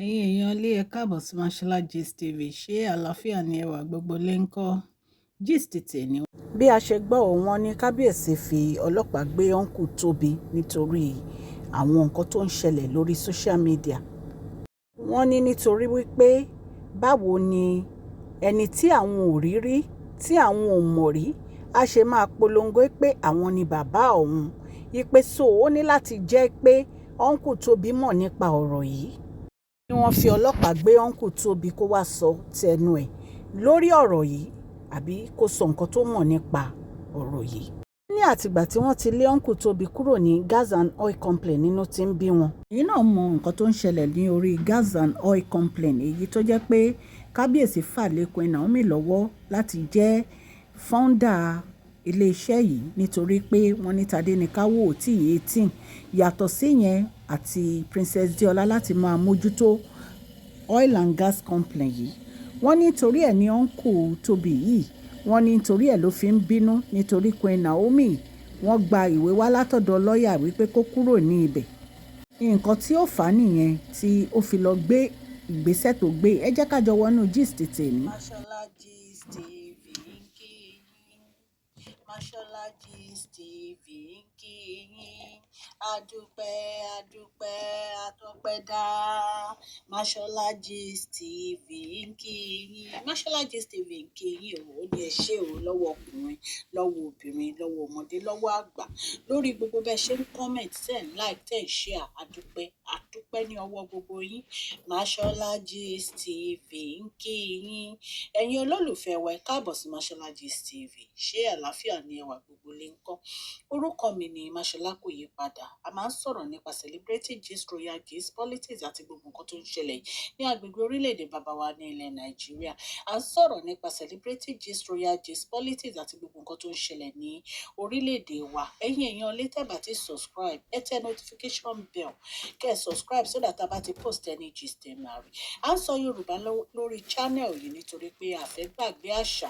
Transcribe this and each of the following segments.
Ẹ̀yin èèyàn ilé, ẹ káàbọ̀ sí Mashola Gist TV. Ṣé àlàáfíà ni ẹwà gbogbo lè ń kọ́ gist tèmi? Bí a ṣe gbọ́ ọ, wọ́n ní kábíyèsí fi ọlọ́pàá gbé Uncle Toby nítorí àwọn nǹkan tó ń ṣẹlẹ̀ lórí social media. Wọ́n ní nítorí wípé báwo ni ẹni tí àwọn ò rí rí, tí àwọn ò mọ̀ rí, a ṣe máa polongo pé àwọn ni bàbá òun. Ìpè so ó ní láti jẹ́ pé Uncle Toby mọ̀ nípa ọ̀rọ̀ yìí ni wọ́n fi ọlọ́pàá gbé Uncle Toby kó wàá sọ tẹnu ẹ̀ lórí ọ̀rọ̀ yìí, àbí kó sọ nǹkan tó mọ̀ nípa ọ̀rọ̀ yìí. Ní àtìgbà tí wọ́n ti lé Uncle Toby kúrò ní Gas and Oil Company, nínú tí ń bí wọn. Èyí náà mọ nǹkan tó ń ṣẹlẹ̀ ní orí Gas and Oil Company, èyí tó jẹ́ pé kábíyèsí fà lé Queen Naomi lọ́wọ́ láti jẹ́ founder iléeṣẹ́ yìí, nítorí pé wọ́n ní Tadéníkàwọ́ ò tí ì 18. Yàtọ̀ síyẹn àti Princess Deola láti máa mójútó oil and gas company yìí. Wọ́n ní torí ẹ̀ ní Uncle Toby yìí, wọ́n ní nítorí ẹ̀ ló fi ń bínú, nítorí Queen Naomi, wọ́n gba ìwé wá látọ̀dọ̀ lọ́ọ̀yà wípé kó kúrò ní ibẹ̀. Nǹkan tí ó fà á nìyẹn tí ó fi lọ gbé ìgbésẹ̀ tó gbé. Ẹ jẹ́ ká jọ wọnú gist tèmi. Mashola Gist TV ń kí yín. Mashola Gist TV ń kí yín. Adúpẹ́, adúpẹ́, àtọpẹ́ dá. Mashola Gist TV ń kí yín. Mashola Gist TV ń kí yín o. Ó ní ẹ ṣé o, lọ́wọ́ ọkùnrin, lọ́wọ́ obìnrin, lọ́wọ́ ọmọdé, lọ́wọ́ àgbà, lórí gbogbo bẹ́ẹ̀ ṣe ń comment, ten like, 10 share. Adúpẹ́, adúpẹ́ ní ọwọ́ gbogbo yín. Mashola Gist TV ń kí yín. Ẹ̀yin olólùfẹ́ wa, ẹ káàbọ̀ sí Mashola Gist TV. Ṣé àlàáfíà ni ẹwà gbogbo lè ń kọ́? Orúkọ mi ni Mashola, kò yí padà. A máa ń sọ̀rọ̀ nípa celebrity gist, royal gist, politics àti gbogbo nǹkan tó ń ṣẹlẹ̀ ní agbègbè orílẹ̀-èdè bàbá wa ní ilẹ̀ Nàìjíríà. À ń sọ̀rọ̀ nípa celebrity gist, royal gist, politics àti gbogbo nǹkan tó ń ṣẹlẹ̀ ní orílẹ̀-èdè wa. Ẹ̀yin èèyàn lè tẹ́ bá ti subscribe, ẹ tẹ notification bell, kẹ́ ẹ subscribe so that a bá ti post any gist, ẹ máa rí. À ń sọ Yorùbá lórí channel yìí nítorí pé a fẹ́ gbàgbé àṣà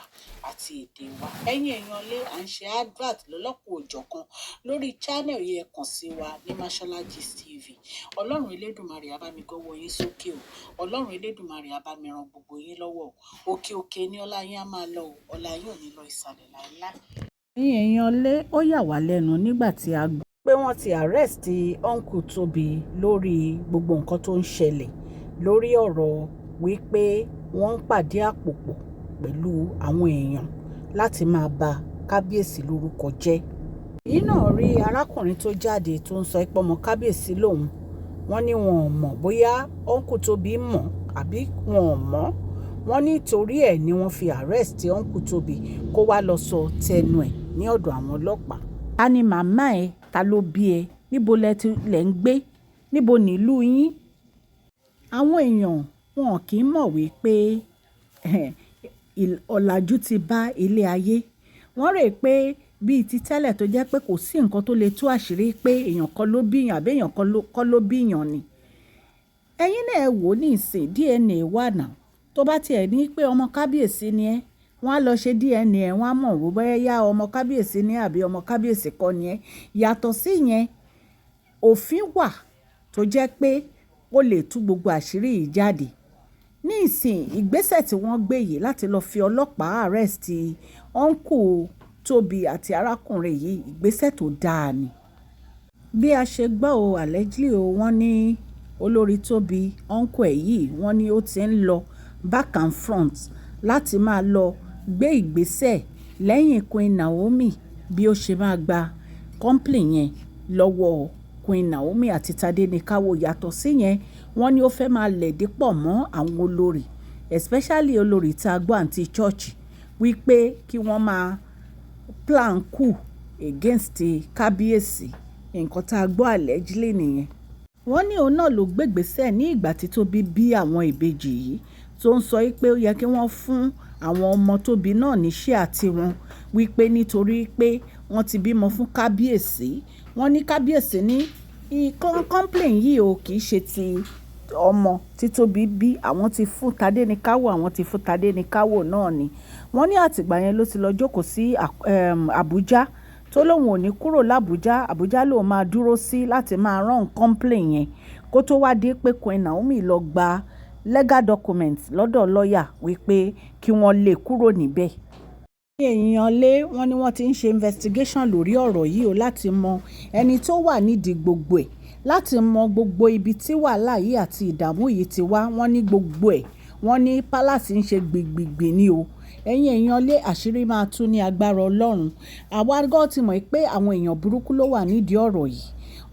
àti èdè wa. Ẹ̀yin èèyàn lé, à ń ṣe advert lọ́lọ́kùn òjọ̀kan lórí channel yìí. Ẹ kàn sí wa ní Mashola Gist TV. Ọlọ́run Elédùmarè á bá mi gọ́wọ́ yín sókè o. Ọlọ́run Elédùmarè á bá mi ran gbogbo yín lọ́wọ́ o. Òkè òkè ní ọlá yín á máa lọ o. Ọlá yín ò ní lọ ìsàlẹ̀ láéláé. Ẹ̀yin èèyàn lé, ó yà wá lẹ́nu nígbà tí a gbọ́ pé wọ́n ti arrest Uncle Toby lórí gbogbo nǹkan tó ń ṣẹlẹ̀ lórí ọ̀rọ̀ wípé wọ́n ń pàdé àpò pọ̀ pẹ̀lú àwọn èèyàn láti máa ba kábíyèsí lórúkọ jẹ́. Èyí náà rí arákùnrin tó jáde tó ń sọ pé ọmọ kábíyèsí lòun. Wọ́n ní wọn ò mọ̀ bóyá Uncle Toby mọ̀ àbí wọn ò mọ̀. Wọ́n ní torí ẹ̀ ni wọ́n fi arrest Uncle Toby, kó wá lọ sọ tẹnu ẹ̀ ní ọ̀dọ̀ àwọn ọlọ́pàá. Ta ni màmá ẹ? Ta ló bí ẹ? Níbo lẹ ti lẹ̀ ń gbé? Níbo nílùú yín? Àwọn èèyàn wọn kì í mọ̀ wípé ọ̀làjú ti bá ilé ayé. Wọ́n rò pé bíi ti tẹ́lẹ̀ tó jẹ́ pé kò sí nǹkan tó lè tú àṣírí pé èèyàn kan ló bí èèyàn àbí èèyàn kan kọ́ ló bí èèyàn ni. Ẹ̀yin náà ẹ wò ó nísìn, DNA wà náà. Tó bá tiẹ̀ ní pé ọmọ kábíyèsí ni ẹ́, wọ́n á lọ ṣe DNA, wọ́n á mọ̀ bóyá ọmọ kábíyèsí ni ẹ́ àbí ọmọ kábíyèsí kọ́ ni ẹ́. Yàtọ̀ sí yẹn, òfin wà tó jẹ́ pé ó lè tú gbogbo àṣírí yìí jáde. Nísìn, ìgbésẹ̀ tí wọ́n gbé yìí láti lọ fi ọlọ́pàá arrest Uncle Toby àti arákùnrin yìí, ìgbésẹ̀ tó dáa ni. Bí a ṣe gbọ́ o, allegedly o, wọ́n ní olórí Toby, uncle ẹ̀ yìí, wọ́n ní ó ti ń lọ back and front láti máa lọ gbé ìgbésẹ̀ lẹ́yìn Queen Naomi, bí ó ṣe máa gba company yẹn lọ́wọ́ Queen Naomi àti Tadenikawo. Yàtọ̀ sí yẹn, wọ́n ní ó fẹ́ máa lẹ̀dí pọ̀ mọ́ àwọn olórí, especially olórí tí a gbọ́ àǹtí church, wípé kí wọ́n máa plan coup against kábíyèsí. Nǹkan tá a gbọ́ allegedly nìyẹn. Wọ́n ní òun náà ló gbégbèsè ní ìgbà tí Tóbi bí àwọn ìbejì yìí, tó ń sọ pé ó yẹ kí wọ́n fún àwọn ọmọ Tóbi náà ní share tiwọn, wípé nítorí pé wọ́n ti bímọ fún kábíyèsí. Wọ́n ní kábíyèsí ní complain yìí o, kì í ṣe ti ọmọ tí Tóbi bí, àwọn ti fún Tadéníkàwò, àwọn ti fún Tadéníkàwò náà ni. Wọ́n ní àtìgbà yẹn ló ti lọ jókòó sí Àbújá, tó lóun ò ní kúrò l'Àbújá, Àbújá lòun máa dúró sí láti máa run complain yẹn. Kó tó wá di pé Queen Naomi lọ gba legal document lọ́dọ̀ lọ́ọ̀yà wípé kí wọ́n lè kúrò níbẹ̀. Èèyàn lé wọ́n ní wọ́n ti ń ṣe investigation lórí ọ̀rọ̀ yìí o, láti mọ ẹni tó wà nídìí gbogbo ẹ̀, láti mọ gbogbo ibi tí wàhálà yìí àti ìdààmú yìí ti wá. Wọ́n ní gbogbo ẹ̀, wọ́n ní palace ń ṣe gbìngbìngbìn ni o. Ẹ̀yin èèyàn lé, àṣírí máa tú ní agbára Ọlọ́run. Àwa gan ti mọ̀ pé àwọn èèyàn burúkú ló wà nídìí ọ̀rọ̀ yìí.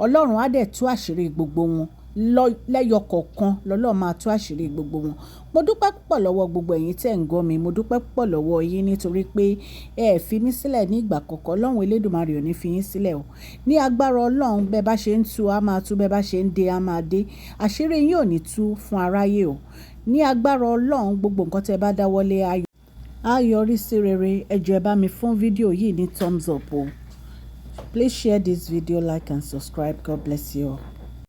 Ọlọ́run á dẹ̀ tú àṣírí gbogbo wọn lẹ́yọ kọ̀ọ̀kan, lọ́lọ́run máa tú àṣírí gbogbo wọn. Mo dúpẹ́ púpọ̀ lọ́wọ́ gbogbo ẹ̀yin tẹ́ ń gbọ́ mi. Mo dúpẹ́ púpọ̀ lọ́wọ́ yín nítorí pé ẹ fi mí sílẹ̀ ní ìgbà kọ̀ọ̀kan. Ọlọ́run Elédùmarè ò ní fi yín sílẹ̀ o. Ní agbára Ọlọ́run, bẹ́ẹ̀ bá ṣe ń tú, a máa tú, bẹ́ẹ̀ bá ṣe ń dé, a máa dé. Àṣírí yín ò ní tú fún aráyé o. Ní agbára Ọlọ́run, gbogbo nǹkan tí ẹ bá dáwọ́lé á yọrí sí rere. Ẹ jọ̀ọ́, ẹ bá mi fún fídíò yìí ní thumbs up o. Please share this video, like and subscribe. God bless you all.